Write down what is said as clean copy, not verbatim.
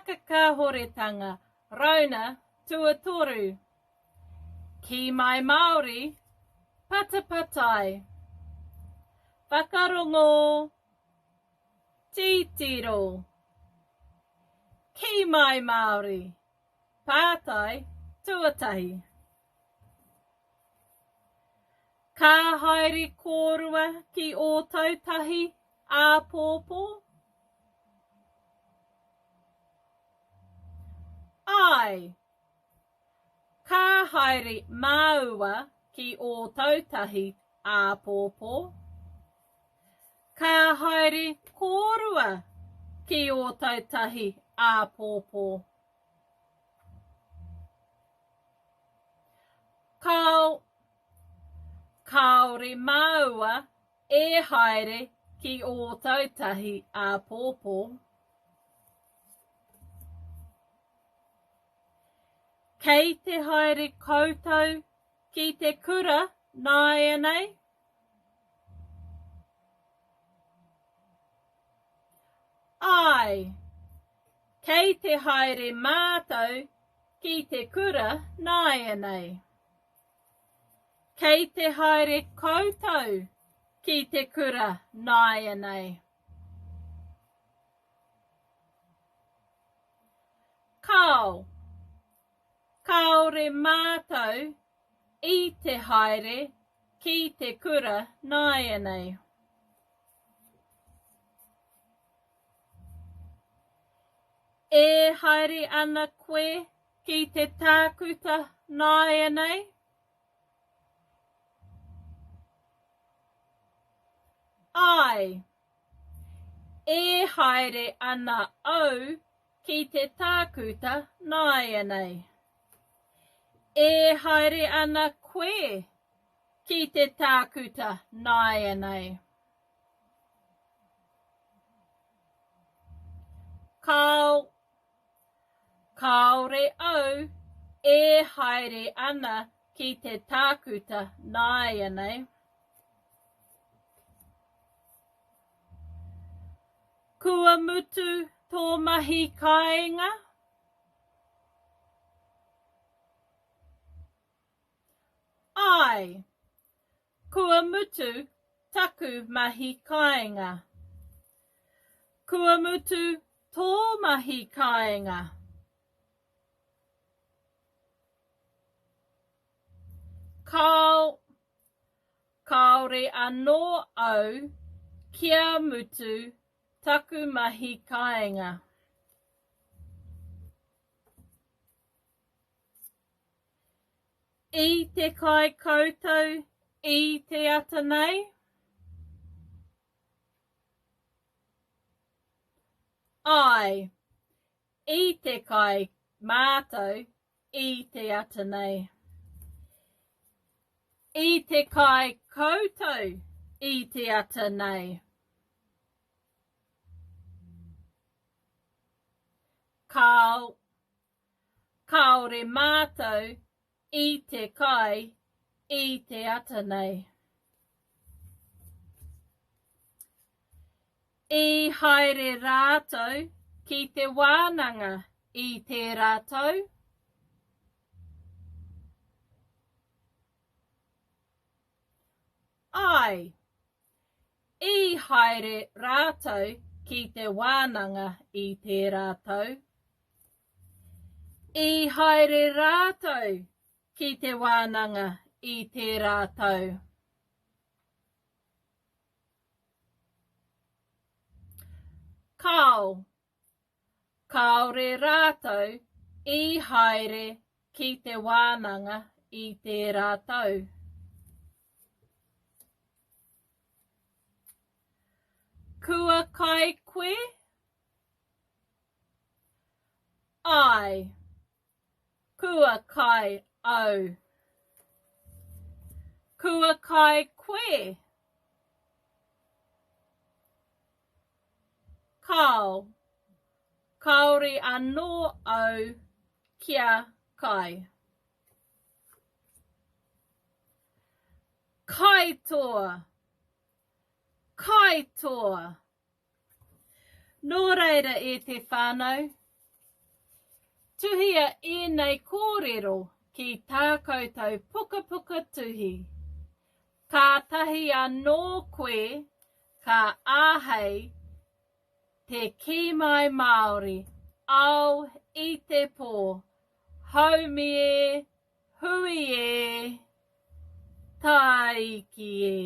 Whakakāhoretanga Rauna Tuatoru Kī Mai Māori Patapatai Whakarongo Titiro Kī Mai Māori Pātai Tuatahi Ka haere kōrua ki Ōtautahi āpōpō? Āe. Ka haere māua ki Ōtautahi āpōpō. Ka haere kōrua ki Ōtautahi āpōpō. Kāo, kāore māua e haere ki Ōtautahi āpōpō. Kei te haere koutou ki te kura nāianei? Āe, kei te haere mātou ki te kura nāianei. Kei te haere koutou ki te kura nāianei. Kāo. Kāore mātou i te haere ki te kura nāianei. E haere ana koe ki te tākuta nāianei? Āe. E haere ana au ki te tākuta nāianei. E haere ana koe ki te tākuta nāianei. Kāo. Kāore au e haere ana ki te tākuta nāianei. Kua mutu tō mahi kāinga? Āe. Kua mutu taku mahi kāinga. Kua mutu tō mahi kāinga. Kāo, kāore anō au kia mutu taku mahi kāinga. I te kai koutou i te ata nei? Āe, i te kai mātou i te ata nei. I te kai koutou i te ata nei. Kāo, Kāore mātou i te kai i te ata nei. I haere rātou ki te wānanga i tērā tau? Āe. I haere rātou ki te wānanga i tērā tau. I haere rātou ki te wānanga i tērā tau. Kāo. Kāore rātou i haere ki te wānanga i tērā tau. Kua kai koe? Āe. Kua kai au. Kua kai koe? Kāo. Kāore anō au kia kai. Kaitoa! Kaitoa! Nō reira e te whānau, Tuhia ēnei kōrero ki tā koutou pukapuka tuhi. Kātahi anō koe ka āhei te kī mai Māori, ao i te pō, haumi e, hui e, tāiki e.